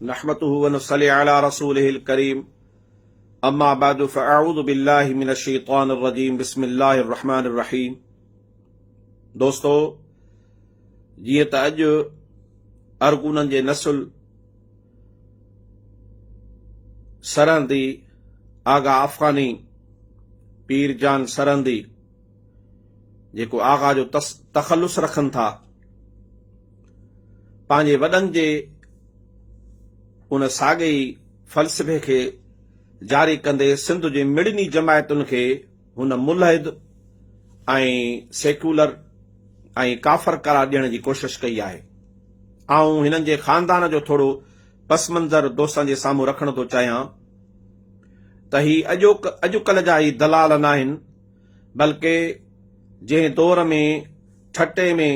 نحمده ونصلي علي رسوله الڪريم اما بعد فاعوذ بالله من الشيطان الرجيم بسم الله الرحمن الرحيم دوستو جيئن ته اڄ ارغونن جي نسل سرهندي آغا افغاني پير جان سرهندي جيڪو آغا جو تخلص رکن ٿا پنهنجي وڏن جي ان ساڳئي فلسفي کي جاري ڪندي سنڌ جي مڙني جماعتن کي هن ملحد ۽ سيڪيولر ۽ ڪافر قرار ڏيڻ جي ڪوشش ڪئي آهي. آئون هنن جي خاندان جو ٿورو پس منظر دوستن جي سامهون رکڻ ٿو چاهيان ته هي اڄڪلهه جا هي دلال ناهن بلڪه جنهن دور ۾ ٺٽي ۾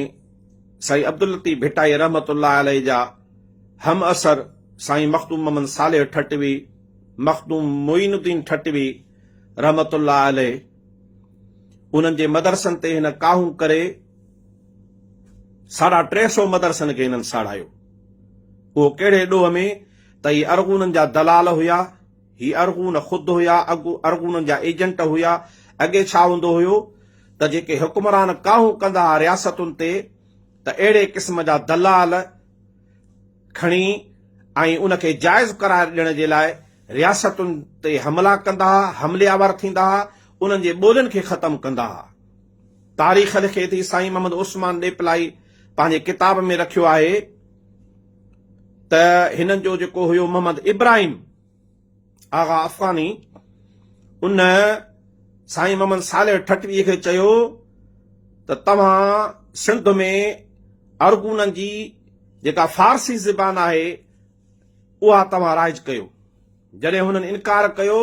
سائين عبداللطيف ڀٽائي رحمة الله عليه جا همعصر سائين مخدوم محمد صالح ٺٽوي، مخدوم معين الدين ٺٽوي رحمة الله عليه انهن جي مدرسن تي هن ڪاهون ڪري ساڍا 300 مدرسن کي هنن ساڙايو. اهو ڪهڙي ڏوهه ۾ ته هي ارغونن جا دلال هيا، هي ارغون خود هيا، ارغونن جا ايجنٽ هيا. اڳي ڇا هوندو هيو ته جيڪي حڪمران ڪاهون ڪندا ها رياستن تي ته اهڙي قسم جا دلال کڻي ۽ ان کي جائز قرار ڏيڻ جي لاء رياستن تي حملا ڪندا ها، حملي آور ٿيندا ها، انهن جي ٻولين کي ختم ڪندا ها. تاريخ لکي ٿي سائين محمد عثمان ڏيپلائي پنهنجي ڪتاب ۾ رکيو آهي ته هنن جو جيڪو هيو محمد ابراهيم آغا افغاني ان سائين محمد صالح ٺٽوي کي چيو ته توهان سنڌ ۾ ارغونن جي جيڪا فارسي زبان آهي اها توهان رائج ڪيو. جڏهن هنن انڪار ڪيو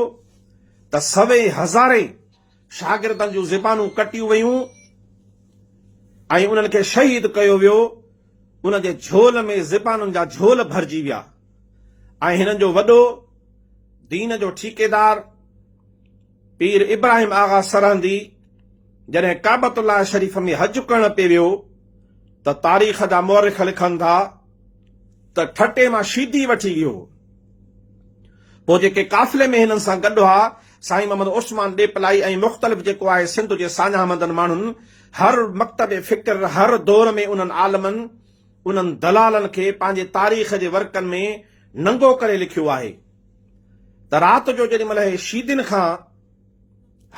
ته سوين هزارين شاگردن جون زبانون ڪٽيون ويون ۽ انهن کي شهيد ڪيو ويو. ان جي جهول ۾ زبانن جا جهول ڀرجي ويا ۽ هنن جو وڏو دين جو ٺيڪيدار پير ابراهيم آغا سرهندي جڏهن ڪعبة الله شريف ۾ حج ڪرڻ پئي ويو ته تاريخ جا مورخ لکن ٿا ته ٺٽي مان شيدي وٺي ويو هو. پوء جيڪي قافلي ۾ هنن سان گڏ هئا، سائين محمد عثمان ڏيپلائي ۽ مختلف جيڪو آهي سنڌ جي ساڃاهمندن ماڻهن، هر مڪتب فڪر، هر دور ۾ انهن عالمن، انهن دلالن کي پنهنجي تاريخ جي ورقن ۾ ننگو ڪري لکيو آهي ته رات جو جيڏي مهل اهي شيدين کان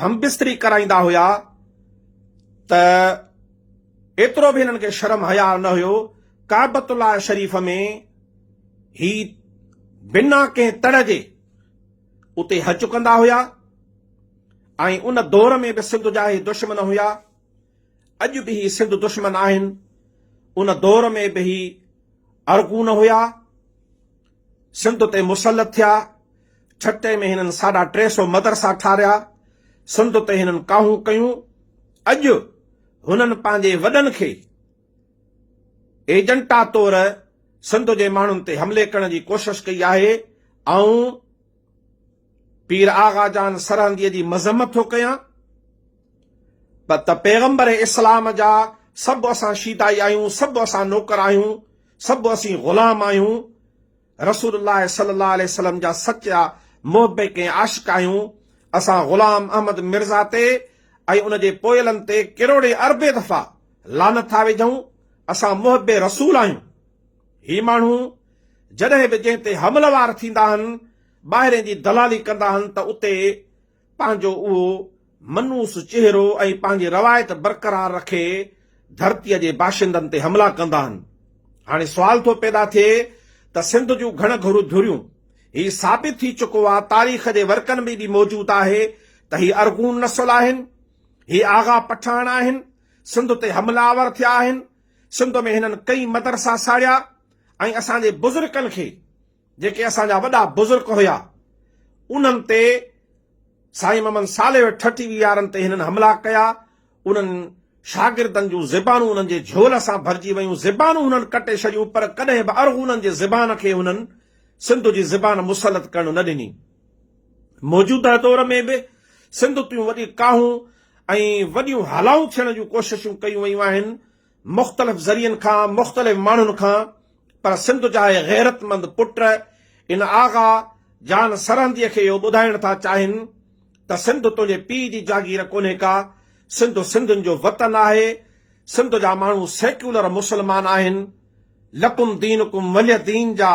همبستري ڪرائيندا هيا ته ايترو به هنن کي شرم حياء نه هيو، ڪعبة الله شريف ۾ هي بنا ڪنهن تڙ جي اتي حج ڪندا هيا ۽ ان دور ۾ به سنڌ جا هي دشمن هيا، اڄ به هي سنڌ دشمن آهن، ان دور ۾ به هي ارغون هيا، سنڌ تي مسلط ٿيا، ٺٽي ۾ هنن ساڍا 300 مدرسا ٺاهريا، سنڌ تي هنن ڪاهون ڪيون، اڄ هنن پنهنجي وڏن کي ايجنٽا طور سنڌ جي ماڻهن تي حملي ڪرڻ جي ڪوشش ڪئي آهي. آئون پير آغا جان سرهنديء جي مذمت ٿو ڪيان ته پيغمبر اسلام جا سڀ اسان شيدائي آهيون، سڀ اسان نوڪر آهيون، سڀ اسين غلام آهيون. رسول الله صلي الله عليه وسلم جا سچا محبق ۽ عاشق آهيون، اسان غلام احمد مرزا تي ۽ ان جي پوئلن تي ڪروڙين اربين دفعا لعنت ٿا وجهون، اسان محب رسول آهيون. هي ماڻهو جڏهن به جنهن تي حمله وار ٿيندا آهن، ٻاهرين جي دلالي ڪندا آهن ته اتي پنهنجو اهو منحوس چهرو ۽ پنهنجي روايت برقرار رکي ڌرتيء جي باشندن تي حملا ڪندا آهن. هاڻي سوال ٿو پيدا ٿئي ته سنڌ جون گهڻ گهرو ڌريون، هي ثابت ٿي چڪو آ، تاريخ جي ورقن ۾ به موجود آهي ته هي ارغون نسل آهن، هي آغا پٺاڻ آهن، سنڌ تي حمله آور ٿيا آهن، سنڌ ۾ هنن ڪئين مدرسا ساڙيا ۽ اسان جي بزرگن کي جيڪي اسان جا وڏا بزرگ هيا، انهن تي سائين محمد صالح ٺٽوي وارن تي هنن حملا ڪيا، انهن شاگردن جون زبانون انهن جي جهول سان ڀرجي ويون، زبانون هنن ڪٽي ڇڏيون پر ڪڏهن به ارغونن جي زبان کي هنن سنڌ جي زبان مسلط ڪرڻ نه ڏني. موجوده دور ۾ به سنڌ تيون وڏي ڪاهون ۽ وڏيون هلائون ٿيڻ جون ڪوششون ڪيون ويون آهن، مختلف ذريعن کان، مختلف ماڻهن کان، پر سنڌ جا اهي غيرتمند پٽ ان آغا جان سرهنديء کي اهو ٻڌائڻ ٿا چاهين ته سنڌ تنهنجي پيء جي جاگير ڪونهي ڪا، سنڌ سنڌين جو وطن آهي، سنڌ جا ماڻهو سيڪيولر مسلمان آهن، لڪم دينڪم ولي دين جا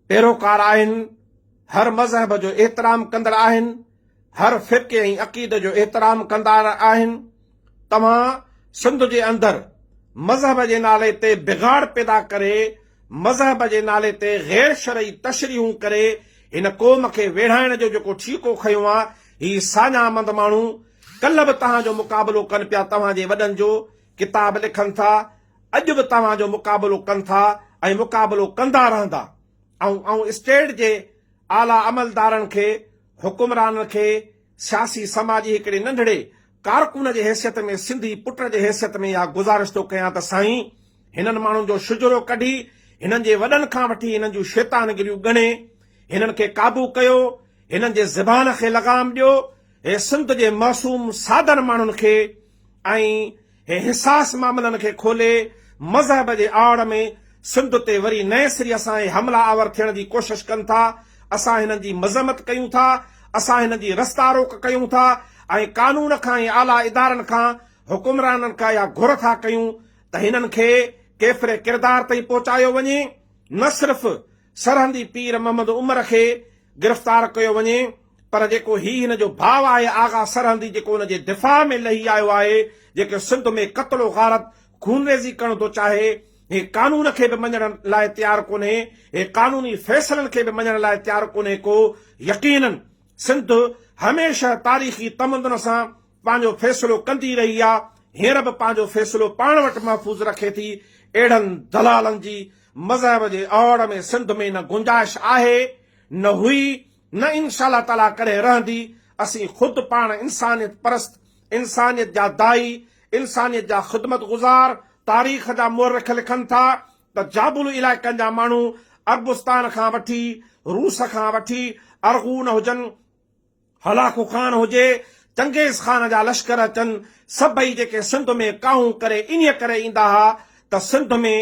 پيروڪار آهن، هر مذهب جو احترام ڪندڙ آهن، هر فرقي ۽ عقيدي جو احترام ڪندا آهن، توهان سنڌ جي اندر مذهب جي نالي تي بگاڙ پيدا ڪري، مذهب جي نالي تي غير شرعي تشريحون ڪري هن قوم کي ويڙهائڻ جو جيڪو ٺيڪو کنيو آ، هي ساڃاهه مند ماڻهو ڪلهه به توهان جو مقابلو ڪن پيا، توهان جي وڏن جو ڪتاب لکن ٿا، اڄ به توهان جو مقابلو ڪن ٿا ۽ مقابلو ڪندا رهندا. آئون اسٽيٽ جي اعليٰ عملدارن کي، حڪمرانن کي، سياسي سماجي هڪڙي ننڍڙي ڪارڪن جي حيثيت ۾ سنڌي پٽ جي حيثيت ۾ اها گذارش ٿو ڪيان ته سائين هنن ماڻهن جو شجرو ڪڍي هنن جي وڏن کان وٺي هنن جون شيطانگريون ڳڻي هنن کي قابو ڪيو هنن جي زبان کي لغام ڏيو هي سنڌ جي معصوم سادن ماڻهن کي ۽ هي حساس معاملن کي کولي مذهب جي آڙ ۾ سنڌ تي وري نئين سري اسان هي حمله آور ٿيڻ جي ڪوشش ڪن ٿا، اسان هنن جي مذمت ڪيون ٿا، اسان هنن جي رستا روڪ ڪيون ٿا ۽ قانون کان ۽ اعليٰ ادارن کان حڪمرانن کان اها گهر ٿا ڪيون ته هنن کي ڪيفر ڪردار تائين پهچايو وڃي، نه صرف سرهندي پير محمد عمر کي گرفتار ڪيو وڃي پر جيڪو هي هن جو ڀاء آهي آغا سرهندي جيڪو ان جي دفاع ۾ لهي آيو آهي جيڪو سنڌ ۾ قتل و غارت خونريزي ڪرڻ ٿو چاهي هي قانون کي به مڃڻ لاء تيار ڪونهي هي قانوني فيصلن کي به مڃڻ لاء تيار ڪونهي ڪو يقينن سنڌ هميشه تاريخي تمدن سان پنهنجو فيصلو ڪندي رهي آ هينئر به پنهنجو فيصلو پاڻ وٽ محفوظ رکي ٿي اهڙن دلالن جي مذهب جي آڙ ۾ سنڌ ۾ نه گنجائش آهي نه هئي نه انشاء الله تعاليٰ ڪڏهن رهندي، اسين خود پاڻ انسانيت پرست، انسانيت جا داعي، انسانيت جا خدمت گذار، تاريخ جا مورخ لکن ٿا ته جابلو علائقن جا ماڻهو عربستان کان وٺي روس کان وٺي ارغون هجن، هلاڪو خان هجي، چنگيز خان جا لشڪر اچن، سڀئي جيڪي سنڌ ۾ ڪاهون ڪري انهيء ڪري ايندا ها ته سنڌ ۾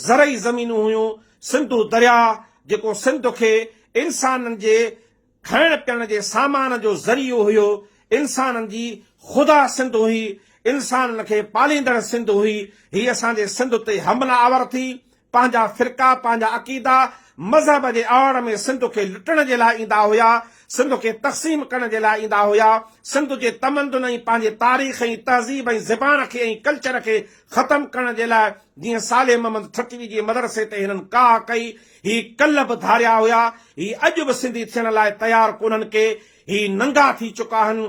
زرعي زمينون هيون، سنڌو درياء جيڪو سنڌ کي انسانن جي کائڻ پيئڻ جي سامان جو ذريعو هيو، انسانن جي خدا سنڌ هئي، انسانن کي پاليندڙ سنڌ هئي، هي اسان جي سنڌ تي حمله آور ٿي پنهنجا فرقا، پنهنجا عقيدا، مذهب جي آڙ ۾ سنڌ کي لٽڻ جي لاء ايندا هيا، سنڌ کي تقسيم ڪرڻ جي لاء ايندا هيا، سنڌ جي تمدن ۽ پنهنجي تاريخ ۽ تهذيب ۽ زبان کي ۽ ڪلچر کي ختم ڪرڻ جي لاء جيئن صالح محمد ٺٽوي جي مدرسي تي هنن ڪاهه ڪئي، هي ڪلهه به ڌاريا هيا، هي اڄ به سنڌي ٿيڻ لاء تيار ڪونهن ڪي، هي ننگا ٿي چڪا آهن،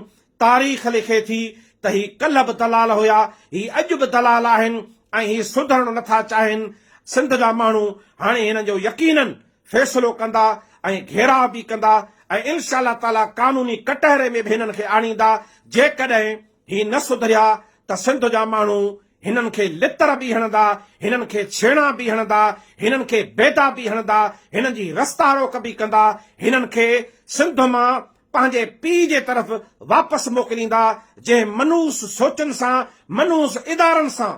تاريخ لکي ٿي ته هي ڪلهه به دلال هيا، هي اڄ به دلال آهن ۽ هي سڌرڻ نه ٿا چاهين. سنڌ جا ماڻهو هاڻي هنن جو يقينن فيصلو ڪندا ۽ گهيراء به ڪندا ۽ انشاء الله تعاليٰ قانوني ڪٽهري ۾ به هنن کي آڻيندا. جيڪڏهن هي نه سڌريا ته سنڌ جا ماڻهو هنن کي لتر به هڻندا، هنن کي ڇيڻا به هڻندا، هنن کي بيدا به هڻندا، هنن جي رستا روڪ به ڪندا، هنن کي سنڌ مان پنهنجي پيء جي طرف واپس موڪليندا، جنهن منحوس سوچن سان، منحوس ادارن سان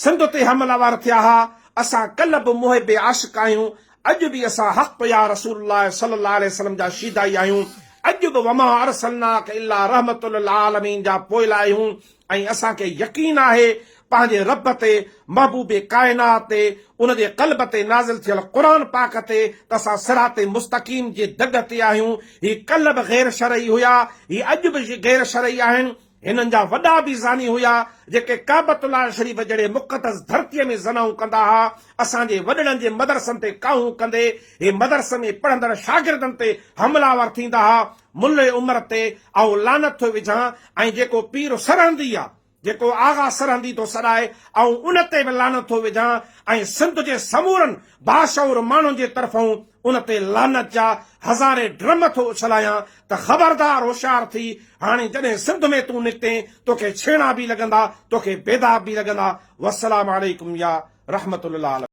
سنڌ تي حمله ور ٿيا ها، اسان ڪلهه به محب عاشق آهيون، اڄ به اسان حق يا رسول الله صلي الله عليه وسلم جا شيدائي آهيون، اڄ به وما ارسلناک الا رحمة للعالمين جا پوئل آهيون ۽ اسان کي يقين آهي پنهنجي رب تي، محبوب ڪائنات تي، ان جي قلب تي نازل ٿيل قرآن پاڪ تي ته اسان صراط مستقيم جي دڳ تي آهيون. هي ڪلهه به غير شرعي هيا، هي اڄ به غير شرعي آهن. هنن جا وڏا به زاني هيا، جيڪي ڪعبة الله شريف جهڙي مقدس ڌرتيء ۾ زنائون ڪندا ها. اسان جي وڏڙن جي مدرسن تي ڪاهون ڪندي، هي مدرسن ۾ پڙهندڙ شاگردن تي حمله آور ٿيندا ها. ملي عمر تي آئون لعنت ٿو وجهان ۽ جيڪو پير سرهندي آ، جيڪو آغا سرهندي ٿو سڏائي، آئون ان تي به لعنت ٿو وجهان ۽ سنڌ جي سمورن باشعور ماڻهن جي طرفئون ان تي لعنت جا هزارين ڊرم ٿو اڇلايان ته خبردار هوشيار ٿي، هاڻي جڏهن سنڌ ۾ تون نڪتين توکي ڇيڻا به لڳندا، توکي بيدا به لڳندا. والسلام عليڪم يا رحمة للعالمين.